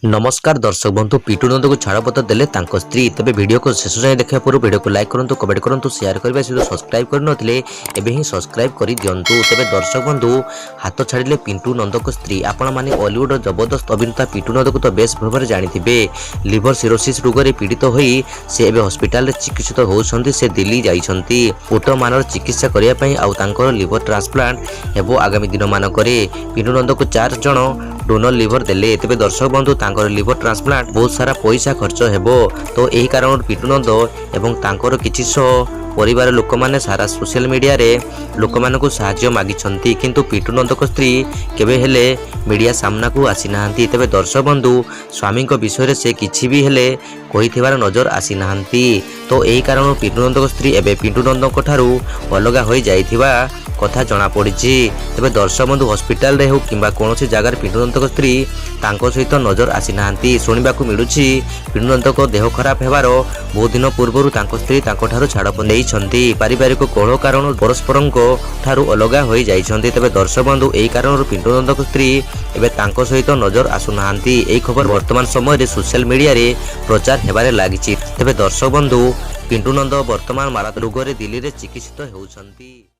ନମସ୍କାର ଦର୍ଶକ ବନ୍ଧୁ, ପିଣ୍ଟୁ ନନ୍ଦକୁ ଛାଡ଼ପତ୍ର ଦେଲେ ତାଙ୍କ ସ୍ତ୍ରୀ। ତେବେ ଭିଡ଼ିଓକୁ ଶେଷ ଯାଏଁ ଦେଖିବା ପୂର୍ବରୁ ଭିଡ଼ିଓକୁ ଲାଇକ୍ କରନ୍ତୁ, କମେଣ୍ଟ କରନ୍ତୁ, ସେୟାର କରିବା ସହିତ ସବସ୍କ୍ରାଇବ୍ କରିନଥିଲେ ଏବେ ହିଁ ସବସ୍କ୍ରାଇବ୍ କରିଦିଅନ୍ତୁ। ତେବେ ଦର୍ଶକ ବନ୍ଧୁ, ହାତ ଛାଡ଼ିଲେ ପିଣ୍ଟୁ ନନ୍ଦଙ୍କ ସ୍ତ୍ରୀ। ଆପଣମାନେ ଅଲିଉଡର ଜବରଦସ୍ତ ଅଭିନେତା ପିଣ୍ଟୁ ନନ୍ଦକୁ ତ ବେଶ ଭାବରେ ଜାଣିଥିବେ। ଲିଭର ସିରୋସିସ୍ ରୋଗରେ ପୀଡ଼ିତ ହୋଇ ସେ ଏବେ ହସ୍ପିଟାଲରେ ଚିକିତ୍ସିତ ହେଉଛନ୍ତି। ସେ ଦିଲ୍ଲୀ ଯାଇଛନ୍ତି ଉତ୍ତମ ମାନର ଚିକିତ୍ସା କରିବା ପାଇଁ ଆଉ ତାଙ୍କର ଲିଭର ଟ୍ରାନ୍ସପ୍ଲାଣ୍ଟ ହେବ ଆଗାମୀ ଦିନମାନଙ୍କରେ। ପିଣ୍ଟୁ ନନ୍ଦକୁ ଚାରି ଜଣ ଡୋନର ଲିଭର ଦେଲେ। ତେବେ ଦର୍ଶକ ବନ୍ଧୁ, ତାଙ୍କର ଲିଭର ଟ୍ରାନ୍ସପ୍ଲାଣ୍ଟ ବହୁତ ସାରା ପଇସା ଖର୍ଚ୍ଚ ହେବ। ତ ଏହି କାରଣରୁ ପିଣ୍ଟୁ ନନ୍ଦ ଏବଂ ତାଙ୍କର କିଛି ସହ ପରିବାର ଲୋକମାନେ ସାରା ସୋସିଆଲ ମିଡ଼ିଆରେ ଲୋକମାନଙ୍କୁ ସାହାଯ୍ୟ ମାଗିଛନ୍ତି। କିନ୍ତୁ ପିଣ୍ଟୁ ନନ୍ଦଙ୍କ ସ୍ତ୍ରୀ କେବେ ହେଲେ ମିଡ଼ିଆ ସାମ୍ନାକୁ ଆସିନାହାନ୍ତି। ତେବେ ଦର୍ଶକ ବନ୍ଧୁ, ସ୍ୱାମୀଙ୍କ ବିଷୟରେ ସେ କିଛି ବି ହେଲେ କହିଥିବାର ନଜର ଆସିନାହାନ୍ତି। ତ ଏହି କାରଣରୁ ପିଣ୍ଟୁ ନନ୍ଦଙ୍କ ସ୍ତ୍ରୀ ଏବେ ପିଣ୍ଟୁ ନନ୍ଦଙ୍କ ଠାରୁ ଅଲଗା ହୋଇଯାଇଥିବା କଥା ଜଣାପଡ଼ିଛି। ତେବେ ଦର୍ଶକ ବନ୍ଧୁ, ହସ୍ପିଟାଲରେ ହେଉ କିମ୍ବା କୌଣସି ଜାଗାରେ ପିଣ୍ଟୁ ନନ୍ଦଙ୍କ ସ୍ତ୍ରୀ ତାଙ୍କ ସହିତ ନଜର ଆସିନାହାନ୍ତି। ଶୁଣିବାକୁ ମିଳୁଛି, ପିଣ୍ଟୁ ନନ୍ଦଙ୍କ ଦେହ ଖରାପ ହେବାର ବହୁତ ଦିନ ପୂର୍ବରୁ ତାଙ୍କ ସ୍ତ୍ରୀ ତାଙ୍କଠାରୁ ଛାଡ଼ ନେଇଛନ୍ତି। ପାରିବାରିକ କଳହ କାରଣରୁ ପରସ୍ପରଙ୍କ ଠାରୁ ଅଲଗା ହୋଇଯାଇଛନ୍ତି। ତେବେ ଦର୍ଶକ ବନ୍ଧୁ, ଏହି କାରଣରୁ ପିଣ୍ଟୁ ନନ୍ଦଙ୍କ ସ୍ତ୍ରୀ ଏବେ ତାଙ୍କ ସହିତ ନଜର ଆସୁନାହାନ୍ତି। ଏହି ଖବର ବର୍ତ୍ତମାନ ସମୟରେ ସୋସିଆଲ ମିଡ଼ିଆରେ ପ୍ରଚାର ହେବାରେ ଲାଗିଛି। ତେବେ ଦର୍ଶକ ବନ୍ଧୁ, ପିଣ୍ଟୁ ନନ୍ଦ ବର୍ତ୍ତମାନ ମାରାତ୍ମକ ରୋଗରେ ଦିଲ୍ଲୀରେ ଚିକିତ୍ସିତ ହେଉଛନ୍ତି।